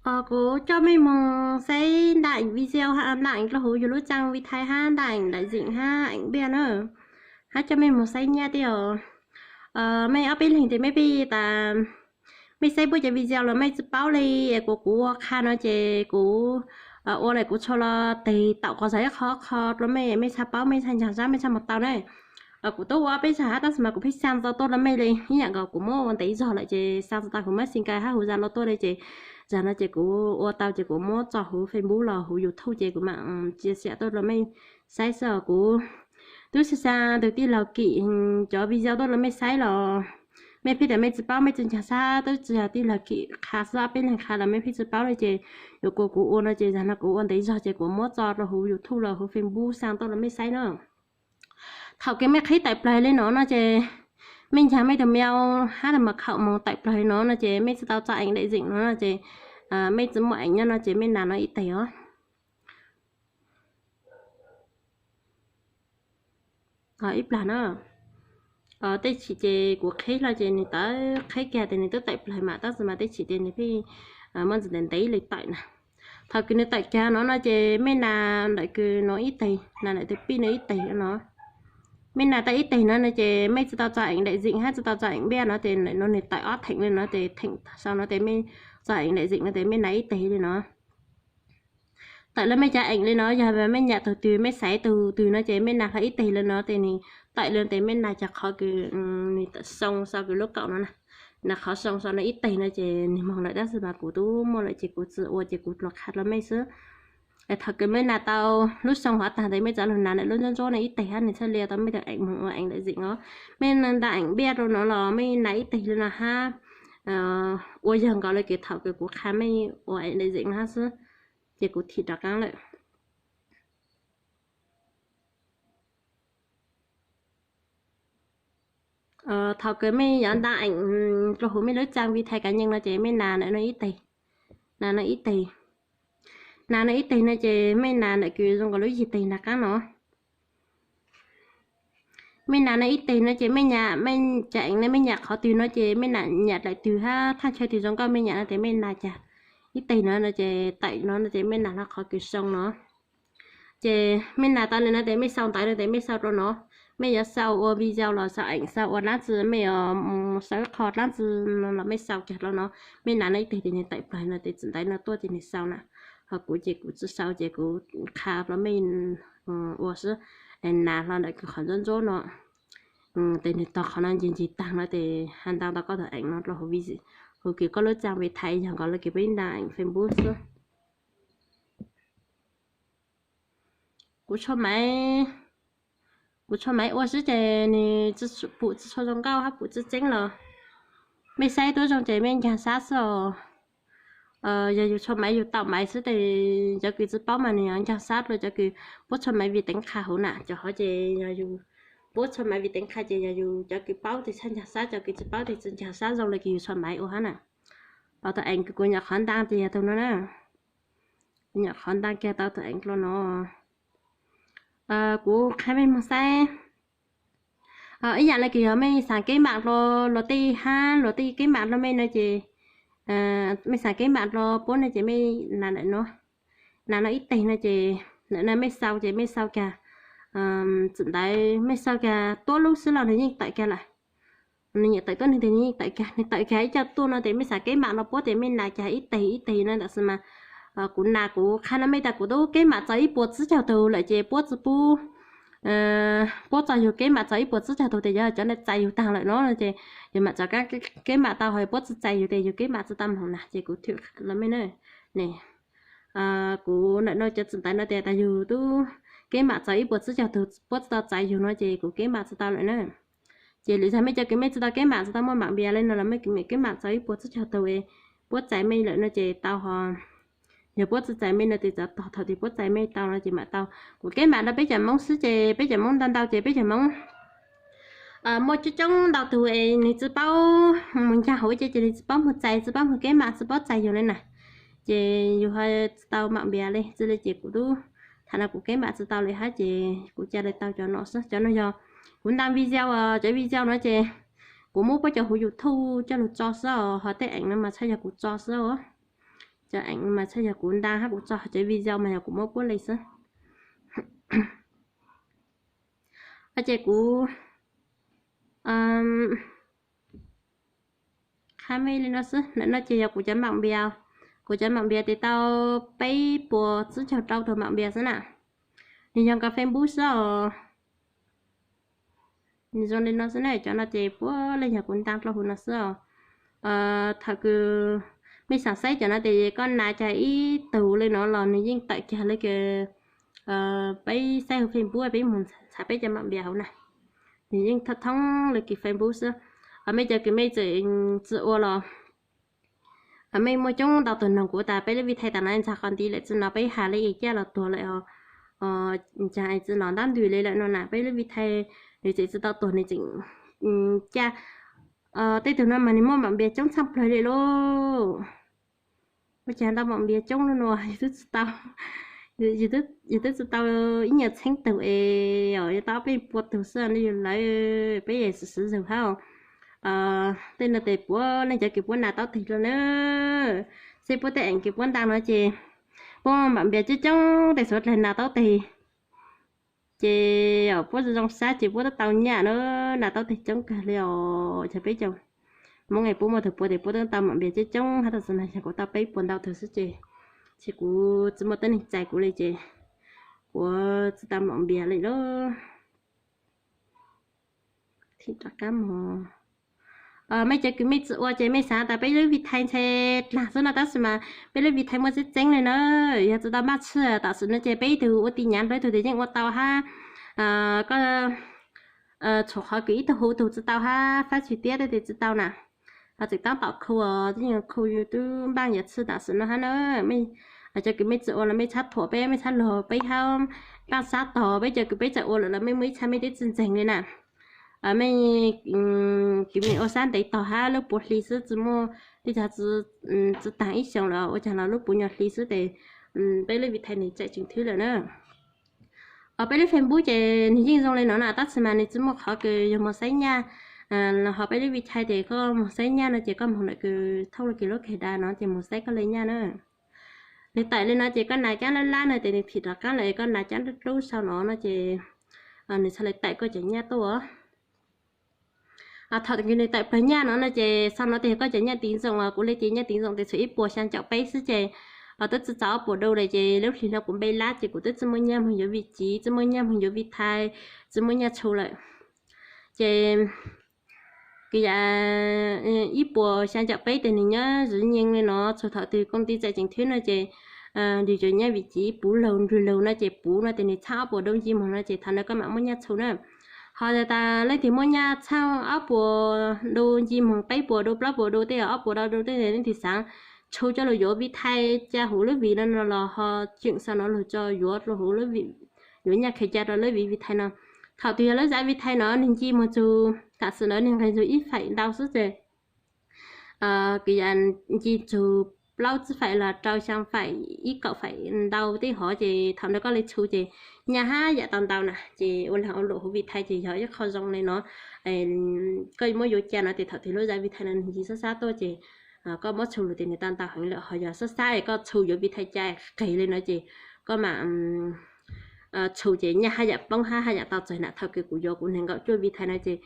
Kuv coj mej moog saib ntaeem video, ntaeem rau huv yug lub tsang Vi Thai hab ntaeem daim zeem hab eev npiaj na, hab coj mej moog saib nyaj tej os. Mej ob peb leeg tes mej pheej tas mej saib puab cov video los mej tsi paub le, kuv kuv ua qha no ces kuv ua lawm kuv tshua los tes taum qhov zog ib qho qho rua mej, mej txhaj paub, mej txhaj ncaag sab, mej txhaj moog tau na. Kuv tub ua peb zag hab tab sis mas kuv pheej xaa tau tuaj rua mej le, ib yaam nkaus kuv muab ua ntev zog lawm ces xaa tau kuv muab xi nkai hab huv zag los tuaj le ces zag no ces kuv ua tau ces kuv muab tso huv Facebook los huv YouTube ces kuv mam tsia xiam tuaj rua mej saib xwb os. Kuv tub xaa xaa tus tij laug Kim cov video tuaj rua mej saib los mej pheej tas mej tsi paub, mej tsi ncaag sab, tub tsi yog tij laug Kim qha xwb, ob peb leeg qha los mej pheej tsi paub le ces yuav kuas kuv ua no ces zag no kuv ua ntev zog ces kuv muab tso rua huv YouTube los huv Facebook xaa tuaj rua mej saib na. Thaum kws mej qhib tawm plawg le no no ces mej ncaag mej tus mail hab tus mật khẩu moog tawm plawg no no ces mej tsi tau tso eev daim zeem no no ces mej tsi muaj eev nyob no ces mej nas no ib teg os. Ib plag na, tej chim ces kuv qhib hlo ces nwg tawm, qhib kag tes nwg twb tawm plawg mas tab sis mas tej chim tes nwg pheej muaj ntsis ntev ntev le tawm na. Thaum kws nwg tawm kag no no ces mej nas ntawm kws no ib teg, nas ntawm tus pij no ib teg no. Mej nas tau ib teg no no ces mej tsi tau tso eev daim zeem hab tsi tau tso eev npiaj no tes no nwg tawm ob theem le no tes theem sau no tes mej tso eev daim zeem no tes mej nas ib teg le no. Tawm le mej cov eev le no, yog mej nyam tug twg, mej xaiv tug twg no ces mej nas hlo ib teg le no tes nwg tawm le tes mej nas cov qhov kws nwg tawm sau kws lub kaum no na, nas qhov sau sau no ib teg no ces nwg moog lawm tab sis mas kuv tub muaj lawm ces kuv tsi ua ces kuv tsuas qha rua mej xwb. Thaum kws mej nas tau lub sau hov taag tes mej tso lug nas ntawm lub ntsuab ntsuab no ib teg hab nwg txhaj le tau mej tug eev moog ua eev daim zeem os. Mej ntaus eev npiaj rau no los mej nas ib teg le no hab ua yog nkaus le kws thaum kws kuv qha mej ua eev daim zeem no hab xwb, ces kuv thim rov qaab lawm. Thaum kws mej yuav ntaus eev rua huv mej lub tsang Vi Thai kav nyeej no ces mej nas ntawm no ib teg, nas no ib teg, nas no ib teg no ces mej nas ntawm kws zoo nkaus lub yig teg nraag qaab no. Mej nas no ib teg no ces mej nyam, mej cov eev no mej nyam qhov twg no ces mej nyam dlaim twg hab thaaj chaw twg zoo nkauj mej nyam no tes mej nas cag ib teg no no ces tawm no no ces mej nas hlo qhov kws sau no. Ces mej nas tau le no tes mej sau ntawv no tes mej sau rau no. Mej yuav sau ua video los sau eev, sau ua dlaab tsi, mej yuav sau ib qho dlaab tsi los mej sau kiag rau no. Mej nas no ib teg tes nwg tawm plawg no tes txim ntawv no tuaj ces nwg sau na. Ho kuv ces kuv tsi sau ces kuv qha rau mej ua xwb. Nas hlo ntawm kws qhov ntsuab ntsuab no tes nwg tog qhov no ncig ncig taag no tes has ntau ntau koj tug eev no rau huv, huv kws koj lub tsang Vi Thai yog nkaus le kws peb ntaus eev Facebook xwb. Kuv tshua maiv, kuv tshua maiv ua xwb ces nwg pum tsi tshua zoo nkauj hab pum tsi tseeb los mej saib tuab zoo ces mej ncaag sab xwb os. Yog yug tshua maiv yug tau maiv xwb tes cov kws tsi paub mas nwg yuav ncaag sab rua cov kws puab tshua maiv vim teev qha huv na. Cov hov ces yog yug puab tshua maiv vim teev qha ces yog yug cov kws paub tes txhaj ncaag sab, cov kws tsi paub tes tsi ncaag sab zoo le kws yug tshua maiv ua hab na. Tug eev kws kuv nyom qhov ntaag ces yog tug no na. Kuv nyom qhov ntaag kiag tau tug eev dlua no. Kuv qha mej moog saib, ib yaam le kws yog mej xaav keb mam dlua luag tej hab luag tej keb mam dlua mej no ces, mej xaav keb mam dlua puab no ces mej nas ntawm no, nas no ib teg no ces ntawm no mej sau ces mej sau kag, txim ntawv mej sau kag tuab lub xwb los nwg yeej tawm kag lawm. Nwg nyiam tawm tuab nwg tes nwg yeej tawm kag, nwg tawm kag ib co tuaj no tes mej xaav keb mam dlua puab tes mej nas kag ib teg ib teg no tab sis mas kuv nas kuv qha no mej tas kuv tub keb mam txaus ib puas tsib caug tug lawm ces puab tsi pub, puab txo yug keb mam txaus ib puas tsib caug tug tes yog cov no txais yug taag lawm no ces yug mam txaus keb mam tau, ho puab tsi txais yug tes yug keb mam tsi tau moog na ces kuv thim los mej na. Ne, kuv ntawm no cov txim ntawv no tes tas yug tub keb mam txaus ib puas tsib caug tug puab tsi tau txais yug no ces kuv keb mam tsi tau lawm na. Ces lwm zag mej cov kws mej tsi tau keb mam tsi tau muaj mam npias le no los mej keb mam txaus ib puas tsib caug tug puab txais mej lawm no ces tau ho. Yog puab tsi txais mej no tes txav tog thaum twg puab txais mej tau no ces mam tau. Kuv keb mam rau peb cov Moob xwb ces peb cov Moob ntau ntau ces peb cov Moob muaj coob coob ntau tug es nwg tsi paub moog ncaag huv ces ces nwg tsi paub moog txais, tsi paub moog keb mam, tsi paub txais yug le na. Ces yug ho tsi tau mam npias le, tsi le ces kuv tub tham no kuv keb mam tsi tau le hab ces kuv ca le tau cov no xwb. Cov no yog kuv ntaus video, cov video no ces kuv muab puab cov huv YouTube coj lug tso xwb os, ho tej eev no mas txhaj yog kuv tso xwb os. Cov eev mas txhaj yog kuv nta hab kuv tso cov video mas yog kuv muab puab le xwb. Ces kuv qha mej li no xwb. Ntawm no ces yog kuv cov mam npias, kuv cov mam npias tes tau peb puas tsib caug rau tug mam npias xwb na. Nws yog nkaus Facebook xwb os. Nws zoo li no xwb na, cov no ces puab leej yog kuv nta dlua huv no xwb os. Thaum kws mej xav saib cov no tes koj nas cag ib tug li no los nws yeej tawm cag li kws peb saib huv Facebook, peb mus txhais peb cov mam npias hauv na. Nws yeej thoob li kws Facebook xwb. Mej cov kws mej txawm tsi ua los mej muaj coob ntau tug noog kuv tas peb lub Vitae tas no ntxag qhov nti lawm, tsi no peb has li es caj los tuag lawm os. Ntxag es tsi no ntab ntws li lawm no na, peb lub Vitae nws tseem tsi tau tuag, nws tseem caj. Tej tug no mas nws muaj mam npias coob tshaj plawg li lauj. Ua cas ntau mam npias coob li no, yus twb tsi tau, yus twb tsi tau ib nyuag txheeb tug es os, yog tau ob peb puas tug xwb ne yus lawv, peb yeej siv siv zog hab. Tej no tes puab leej cov kws puab nas taub teg dlua na, seb puab tej eev kws puab nta no ces puab mam npias coob coob tes xuav dlawg nas taub teg. Ces puab zoo sab ces puab twb tau nyaj na, nas taub teg coob kawg li os. Cov peb caug Moob es puab muaj tug puas tes puab twb tau mam npias coob coob hab, tab sis mas yog kuv tau peb puas ntau tug xwb ces, ces kuv tsi muaj tuab neeg txais kuv li ces kuv tsi tau mam npias li lauj. Thim rov qab mus. Mej cov kws mej tsi ua ces mej xav tas peb lub Vitae ntshai dlaag xwb no, tab sis mas peb lub Vitae muaj tseeb tseeb li na. Yog tsi tau npaj tshwj tam sim no ces peb ib tug ua ti nyav nrog ib tug tes yeej ua tau hab. Koj tshuav qhov kws ib tug hu tug tsi tau hab fab tsi tiab tej tes tsi tau na. Ho tseem tab tom khu os, tib nyuag khu yus twb npaaj yav tshwj tam sim no hab na. Cov kws mej tsi ua los mej txhab thuam peb, mej txhab lug peb hab, npaaj sab tog peb cov kws peb txawm ua lawm los mej muaj ib txha mej twb tsi ntseeg li na. Mej kws mej ua sab ntev tog hab lub puav hli xwb tsi muaj, tej cov tsi taag ib xyoo lawm ua caag los lub puav nyuag hli xwb tes peb lub Vitae nws txawm tseem thwb lawm na. Peb lub Facebook ces nws yeej zoo li no na, tab sis mas nws tsi muaj qhov kws yog moog saib nyaj. Ho peb lub Vitae ces koj moog saib nyaj no ces koj moog ntawm kws thooj lub kws lub keg da no ces moog saib koj le nyaj na. Nws tawm li no ces koj nas cab lab lab no ces nws thim rov qaab lawm, koj nas cab dlub dlub sau no no ces nws txhaj le tawm koj cov nyaj tuaj. Thaum kws nws tawm plawg nyaj no no ces sau no tes koj cov nyaj tiv ntxoom, kuv le ces nyaj tiv ntxoom tes txhua ib puas xyaa caum peb xwb ces twb tsi txaus ob puas dau lawm ces lub hlis no kuv npe lab ces kuv twb tsi muaj nyaj moog yuav Vitae, tsi muaj nyaj moog yuav Vitae, tsi muaj nyaj txhu lawm. Ces kws yam ib puas xyaa caum peb tes nws nyob zov nyeeg li no, txug thaum twg koom tij txais tseem thwb no ces yus cov nyaj Vitae puv laug nrug laug no ces puv no tes nws txhaaj ob puas dau nci moog no ces thaum no koj mam muaj nyaj txhu na. Ho tas leej twg muaj nyaj txhaaj ob puas dau nci moog, peb puas dau, plaub puas dau, tej ob puas dau dau tej leej twg xaav txhu coj lug yuav Vitae ca huv lub Vitae no no los ho tseem sau no lug tso yuav lug huv lub Vitae, yuav nyaj kheev ca rau lub Vitae no. Thaum twg yog lub zaj Vitae no nws nci moog txug tam sim no nws nqeg txug ib faim ntau xwb ces kws yam nci txug plaub tsib faim los rau xyaa faim ib kaum faim ntau tej hov ces thaum no koj le txhu ces nyaj hab yam tau ntau na. Ces ua lag ua luam huv Vitae ces yog ib qho zoo li no. Koj muab yuav ca no ces thaum twg lub zaj Vitae no nws nci sab sab tuaj ces koj muab txhu lug tes nws tau ntau heev lawm. Ho yog sab sab es koj txhu yuav Vitae ca qeeg li no ces koj mam txhu ces nyaj hab yam poob hab hab yam tau txawg na. Thaum kws kuv yuav kuv neeg nkaum cuaj Vitae no ces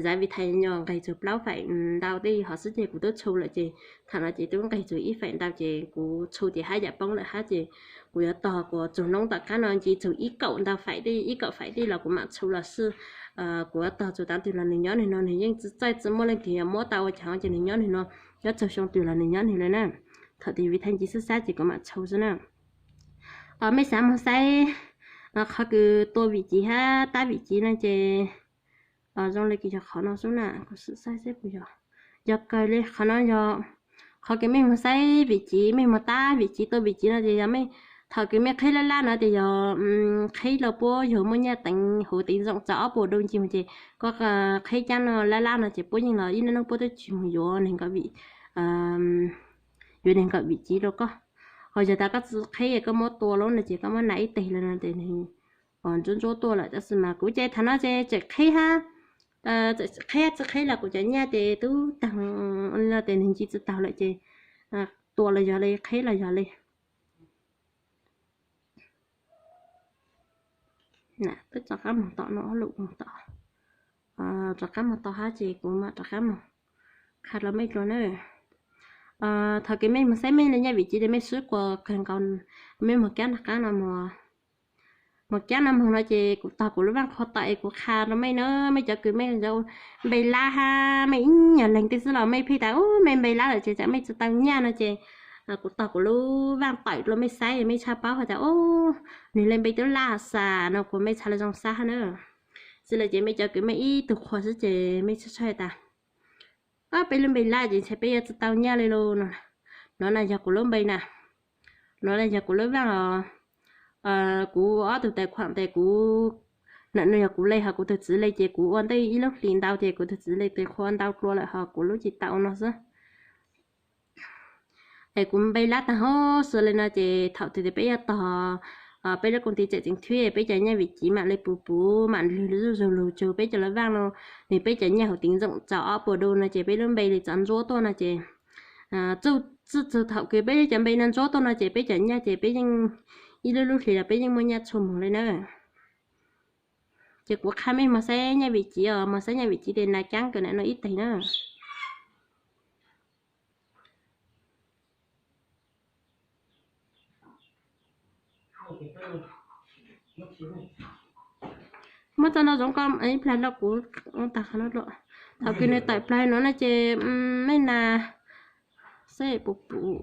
zaj Vitae nyuag nqeg txug plaub faim ntau tej hov xwb ces kuv twb txhu lawm ces thaum no ces twb nqeg txug ib faim ntau ces kuv txhu ces hab yam poob lawm hab ces kuv yuav tog kuv txug noob tom qab no nci txug ib kaum ntau faim tej, ib kaum faim tej los kuv mam txhu los xwb. Kuv yuav tog txug tav twg los nws nyob nwg no nws yeej tsi txaij tsi muaj leej twg yuav muab tau ua caag ces nws nyob nwg no, nyob txug xyoo twg los nws nyob nwg le na. Thaum twg Vitae nci sab sab ces kuv mam txhu xwb na. Mej xav moog saib qhov kws tua Vitae hab tab Vitae no ces zoo le kws yog qhov no xwb na, kuv sim saib seb puas yog. Yog kawg le qhov no yog qhov kws mej moog saib Vitae, mej moog tab Vitae, tua Vitae no ces yog mej, thaum kws mej qheb lab lab no ces yog qheb los puab yug muaj nyaj teev huv teev ntxoom txaus ob puas dau nci moog ces koj qheb cab no lab lab no ces puab yeej los ib nub nub puab twb tsis moog yuav neeg nkaum Vitae, yuav neeg nkaum Vitae rau koj. Ho yog tas koj tsi qheb koj muab tua lawm no ces koj muab nas ib teg le no ces ntsuab ntsuab tuaj lawm. Tab sis mas kuv ces thaum no ces tseem qheb hab, tseem qheb tsi qheb los kuv cov nyaj ces tub taag no ces nws nci tsi taug lawm ces tua los yog li, qheb los yog li. Twb rov qab mus tom no, lub mus tom, rov qab mus tom hab ces kuv mam rov qab mus qha rau mej dua na. Thaum kws mej mus saib mej le nyaj vim civ ces mej sib quas kawg nkaus, mej mus kab nram qab no, mus kab no moog no ces kuv tog kuv lub vaaj qhua tawm es kuv qha rau mej na, mej cov kws mej npe lab hab mej ib nyuag leeg tej xwb los mej pheej tas ub mej npe lab lawm ces tsam mej tsi tau nyaj no ces kuv tog kuv lub vaaj tawm rau mej saib mej tshaj paub has tas ub nwg le npe tub laj xas no kuv mej txhad le zoo xav hab na. Tsi le ces mej cov kws mej ib tug qhua xwb ces mej tshaj tshaj tas peb lub npe lab ces ntshe peb yuav tsi tau nyaj le lauj no. Nov na yog kuv lub npe na, nov na yog kuv lub vaaj os. Kuv ob tug tais khuam tes kuv, na no yog kuv le hos kuv tug txiv le ces kuv ua ntej ib lub hlis ntau ces kuv tug txiv le tes qhua ntau dlua lawm hos kuv lub tsi tau no xwb. Es kuv npe lab taag huv xwb le no ces thaum twg peb yuav tog peb lub koom tij tsam tseev thwb peb cov nyaj vim civ mam le puv puv mam lug zuj zug lug tsug peb cov lub vaaj no, nwg peb cov nyaj hauv tiv ntxoom txog ob puas du no ces peb lub npe le txav ntsuab tuaj no ces txuj txug thaum kws peb cov npe no ntsuab tuaj no ces peb cov nyaj ces peb yeej ib lub lub hlis los peb yeej muaj nyaj txhua moog le na. Ces kuv qha mej moog saib nyaj vim civ os, moog saib nyaj vim civ tes nas kaab kawg na no ib teg na. Muab txoj no zoov ko ib plag loj kuv ua taag qhov no dlua. Thaum kws nwg tawm plawg no na ces mej nas saib puv puv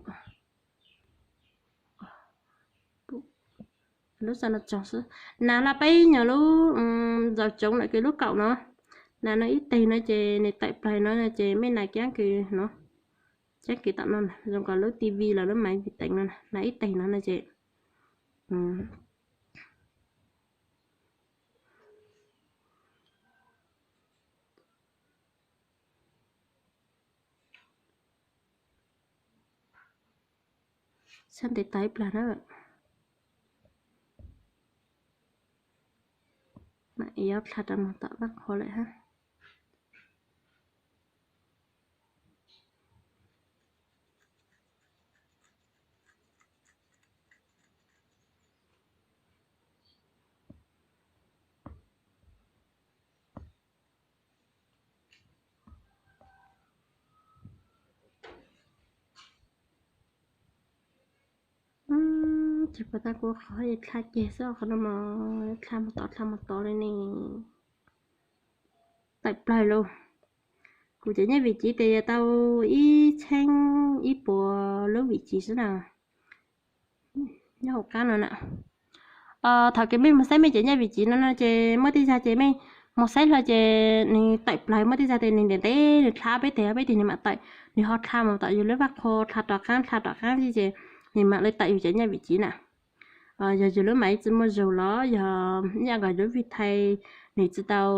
lub xav no tsoog xwb. Nas laj peb nyuag lub ntxaus tsoov lawm kws lub kaum no, nas no ib teg no ces nwg tawm plawg no ces mej nas kaab kws no, kaab kws tom no zoo nkaus lub T V los lub maiv vim teev no, nas ib teg no no ces Sab ntev tag ib plag na. Mam yuav dlha rov mus tom vaj qhua lawm hab. Tsis pom tag kuv qhov dlha kiag xwb, qhov no mas dlha mus tod dlha mus tod li ne. Tawm plawg lauj. Kuv cov nyaj vim civ tes yog tau ib txheeb ib puas lub vim civ xwb na. Nyob hauv qab no na. Thaum kws mej mus saib mej cov nyaj vim civ no no ces muaj tej zag ces mej mus saib hlo ces nws tawm plawg, muaj tej zag tes nws ntev ntev nws dlha peb teg peb teg nws mam tawm, nws ho dlha mus tom yus lub vaj qhua dlha rov qaab dlha rov qaab ces nws mam li tawm yus cov nyaj vim civ na. Yog yus lub maiv tsi muaj zug los yog ib yam nkaus lub vij thais nws tsi tau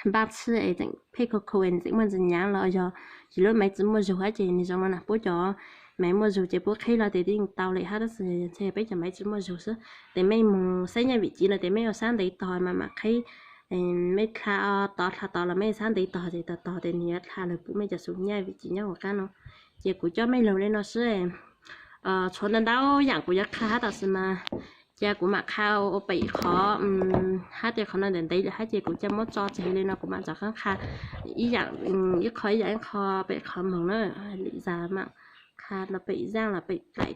npaj txhij es tseem pheej khaus khaus es nws tseem muaj ntsis nyaav los yog yus lub maiv tsi muaj zug hab ces nws zoo no na, puab cov maiv muaj zug ces puab qhib los tes twb yeej tau li hab, tab sis ntshe peb cov maiv tsi muaj zug xwb. Tes mej mus saib nyaj vim civ no tes mej ua sab ntev tog mas mam qhib. Mej dlha tod dlha tod los mej sab ntev tog ces tog tog tes nws yuav dlha lug pub mej cov xub nyaj vim civ nyob hauv qab no. Ces kuv coj mej lug li no xwb. Tshuav ntau ntau yam kuv yuav qha hab tab sis mas cia kuv mam qha ua pem qhov hab tes qhov no ntev ntev lawm hab ces kuv cia muab tso tseg li no kuv mam rov qab qha ib yam ib qho ib yam ib qho pem qhov moog na. Lim zag mam qha los pem zaaj los pem daim